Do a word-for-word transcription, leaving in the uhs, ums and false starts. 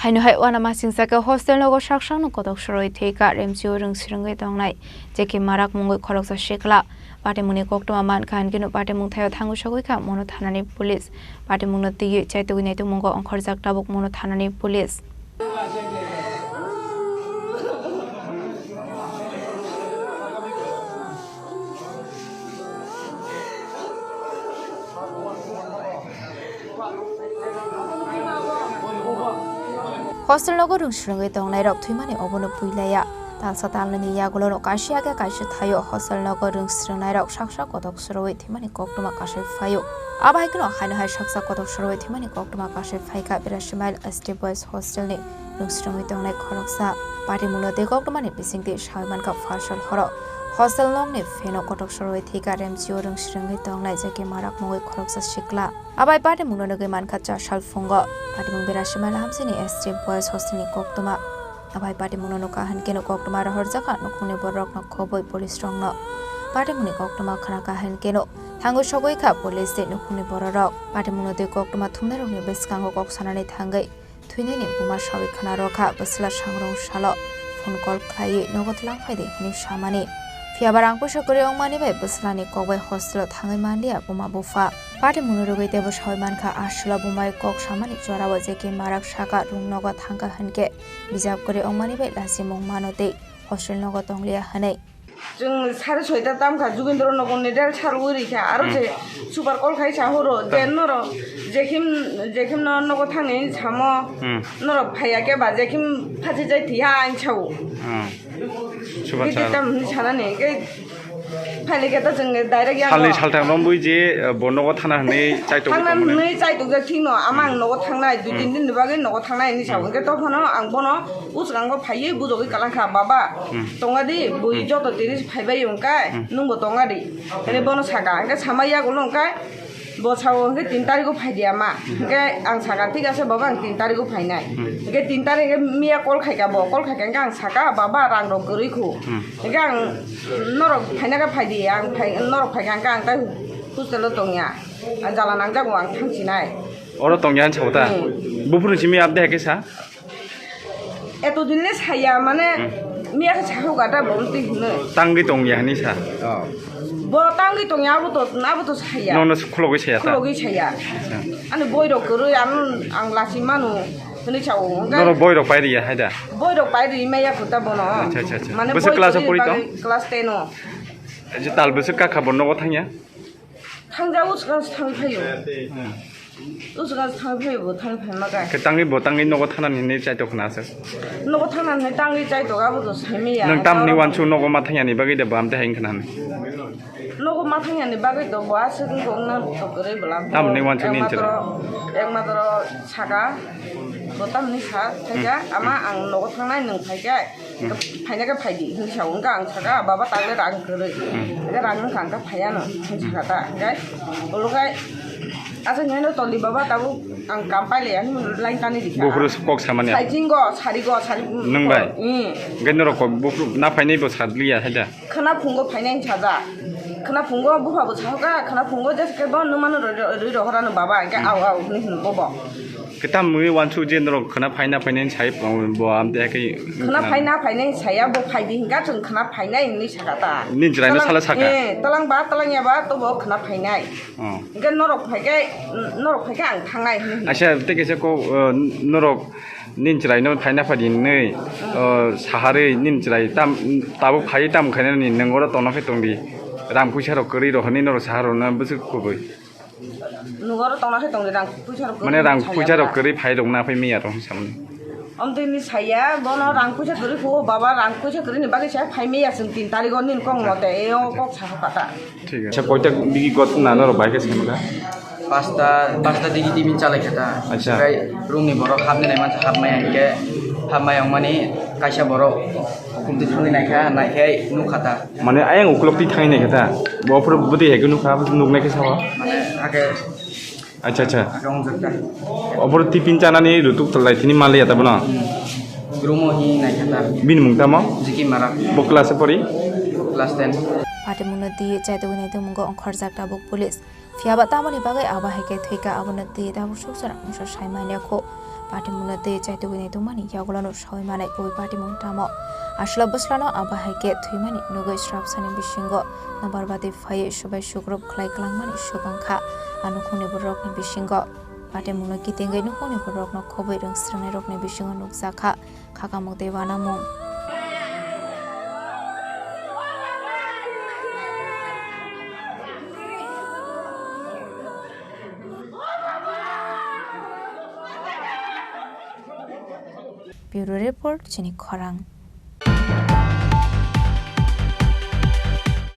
Haino hai uanamasingcha khe hostel nogo sak sakno kotok soroi thwikha, remchio rwng swrwngwi tongnai J K Marak mungwi khoroksa sikla. Patimungni koktwma mankha hinkhe no patimung thaio thangwi sogwi kha Mono thanani police. Patimungno twiwi chaitugwi naitukmungo ongkhorjak tabuk Mono thanani police. Hostel nogo rwng swrwngwi tongnairok thwimani obono puilaya. Talsa talnwini yagulono kaisa khe kaisa thaio hostel nogo rwng swrwngnairok sak sak kotok sorowi thwimani koktwma kasai phaio. Abo hai kheno haino hai saksa kotok sorowi thwimani koktwma kasai phaikha Birashimile S T Boys hostelni rwng swrwngwi tongnai khoroksa. Patimungno tei koktwmani bisingtwi sawi mankha pharsal horo hostel nokni fano kotok sorowi thwikha remchio rwng swrwngwi tongnai J K Marak mungwi khoroksa sikla. Abai patimungno nugwi mankha cha sal phungo. Patimung Birashimile hamsini S T Boys hostelni koktwma. Abai patimungno nukha hinkhe no koktwma rohorjakha nukhungni bororokno khobwi police rokno. Patimungni koktwma khnakha hinkhe no thangwi sogwi kha police tei nukhungni bororok. Patimungno tei koktwma thumnairokni bwskango kok sanani thangwi thwinaini buma sawi khna rwkha bwsla sangrong salo phone call khlaiwi nogo twlang phaidi hwnwi samani. Phiyaba rang puisa kwrwi wngmani bai bwslani kokbai hostelo thangwi manliya buma bupha. Patimungno rwgwi teibo sawi mankha, aswla bumbai kok samani jorao J K Marak saka rwng nogo thangkha hinkhe bijap kwrwi wngmani bai lachimung mano tei hostel nogo tongliya hwnwi. Chwng sare soita tamkha, Jugindro nogo ni del sarwi rikha, aro Hmm. je super call khai sa horo, je Hmm. noro, jekhim, jekhim no nogo thangni samo, Hmm. norok phaiya khe ba, jekhim phachi jai thiya ang sao. Hmm. Super Giti call. Tam hinwi sanani, khe phaile khe to chwng direct yang Salni no. Saltham romwi je, uh, bo nogo thana hinwi chaitok Thangna tongmani. Hinwi chaitok jak thik no, ama ang Hmm. nogo thangnai, dui Hmm. tin din ni bagwi nogo thangnai hinwi sao. Hmm. Hwnkhe to phano ang bono uskango phaiwi bujogwi kalang kha, "Baba, Hmm. tonga di, bui Hmm. joto tini phaibai wngkha, Hmm. nwngbo tonga di." Hwnwi bono saka, hwnkhe sama yagulo wngkha, bo sao hwnkhe tin tarikgo phai di ama. Hmm. Hwnkhe ang saka, "Thik ase baba, ang tin tarikgo phainai." Hmm. Hwnkhe tin tarik hwnkhe miya call khaika bo, call khaika hwnkhe ang saka, "Baba, rang rok kwrwi khu." Hmm. Hwnkhe ang, "Norok phaina khe phai di, ang phai, norok phaika hwnkhe ang tai hostelo tongya, ang jala nangjago, ang thangsinai." Oro tongya hinwi sao ta? Hmm. Buphuru simi abde hai khe sa? Eto din le saya, mane, Hmm. miya khe sahu gata bo mtwi hino. Tangwi tongya hinwi sa? Oh. Bo tangwi tongya, abo to, abo to saya. Nono khulogwi saya ta? Khulogwi saya. Acha. Ani boi rok kwrwi, ang, ang lasi manu, hinwi sao. Hwnkhe Norok boi rok pai riya hai da? Boi rok pai ri maya khuta bono. Acha, acha, acha. Mane Bwswk boi class o kwrwi pori tong? Bagwi class ten o. Je tal bwswk kakha bo nogo thangya? Thangja usukang se thangwi phaio. Hmm. Usukang se thangwi phaio, bo thangwi phaima khe. Khe tangwi bo tangwi nogo thanani hinwi chaitok khna aswk. Nogo thanani tangwi chaitok abo to saimaya. Nwng tamni uansuk nogo ma thangyani bagwi de bo amte hai wngkha nani? Nogo ma thangyani bagwi to bo aswk wngkha wngna to kwrwi bwla. Tamni uansuk ni Ekmatro, ekmatro saka, bo tamni sa, thaika, Hmm. ama ang nogo thangnai nwng phaikhe. Hmm. Phaina khe phai di, hinwi sao. Hwnkhe ang saka, "Baba, takle rang kwrwi." Hmm. Hwnkhe rang wngkha, hwnkhe phaiya no, hinwi Hmm. saka ta. Hwnkhe ulo khe aswk hinwi no tongdi, "Baba, tabuk ang kam pailaiya," hinwi line tani rikha. Buphuru kok samani. Saiching go, sari go, sari. Nwng bai? Hmm. Hwnkhe norok kok buphuru na phainai bo sadliya hai da? Khwna phungo phainai hinwi sajak. Khwna phungo bupha bo sahoka, khwna phungo jesa khe bo nwng mano rwi, rwi, rwi rohorano baba, hwnkhe Hmm. au, au hinwi hino bobo. Khe tamni uansuk je norok khwna phaina phainai sai bo amte khe Khwna phaina phainai saya, bo phaidi hinka chwng khwna phainai hinwi saka ta. Nini chwraino Talang, sala saka? Eh, talang ba, talang ya ba, to bo khwna phainai. Oh. Hinka norok phaikhe, norok phaikhe ang thangnai hinwi. Acha, tei kaisa kok, uh, norok nini chwraino phaina phaidi hinwi, Hmm. uh, saharwi nini chwrai tam, tabuk phaiwi tam khainani nwng oro tongna khe tongdi. Rang puisa rok kwrwi rok hinwi norok saharokno bwswk kubui. Nwng oro tongna khe tongdi, rang puisa rok Mane kwrwi rang saya puisa rok ba. Kwrwi phai rok na phai miya rok samani. Omtwi ni saya, bono rang puisa kwrwi phuo, baba rang puisa kwrwi ni bagwi saya phai miya chwng tin tarikh o nini kok mote, e o kok saha kata. Thik ase. Acha, koita digi got na norok bai khe saimaka? Pasta, pasta digi timin chalai kata. Acha. Bai room ni borok hapni nai mansa hapmaya hinkhe hapmaya wngmani kaisa borok hukum twi thangwi naikha, naikhe nukha ta. Mane ayang ukulok twi thangwi naikha ta? Bo phuru bwtwi hai khe nukha, nuknai khe sao? Mane ake Acha, acha. Ake wngjak ta. Obo tipin chanani rutuk lai tini maliya ta bono? Hmm. Rumo hi naikha ta. Bini mung tamo? Jiki Marak. Bo class pori? Class ten. Patimungno twi chaitugwi naitugmungo ongkhorjak tabuk police. Phiyaba tamoni bagwi abo hai khe thwikha, abono twi tabuk suksa rang mungsa sai manya kho. Patimungno tei chaitugwi naitugmani yagulono sawi manai kubui patimung tamo? Aswla bwslano abo hai khe thwimani nugwi srapsani bisingo nobar batwi phaiwi subai sukrup khlai kwlangmani swk wngkha a nukhungni bororokni bisingo. Patimungno kitingwi nukhungni bororokno khobwi rwngsrwngnairokni bisingo nukjakha khakamung tei uanamung. Bureau Report, Chini Khorang.